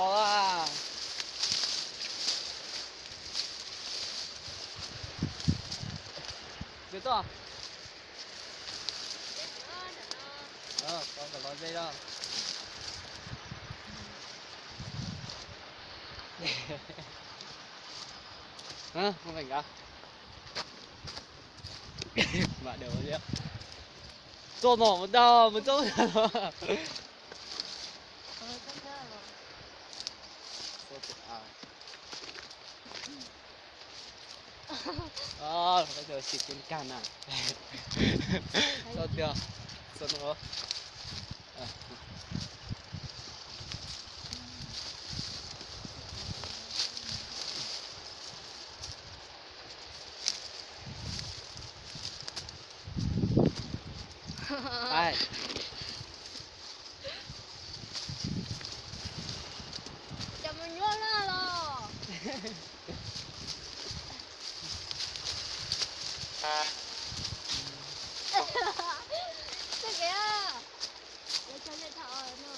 Os, txiv tuaj. Koj los ze os. Không phải ngã. Mẹ đều biết. Txoj no mas dag mas txoj. Txoj tiag. Txoj tiag. Txoj no. Ai. Cov mus nyuaj loj los. Txoj kev. Ua cov nej tham no.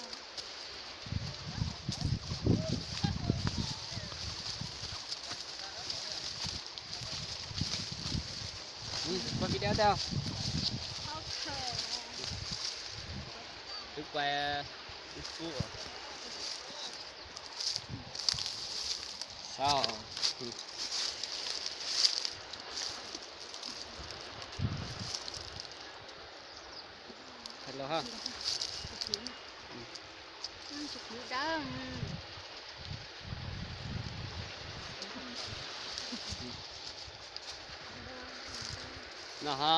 Quay video tao. Twb quay ib phút. Sao? Hello ha. No ha.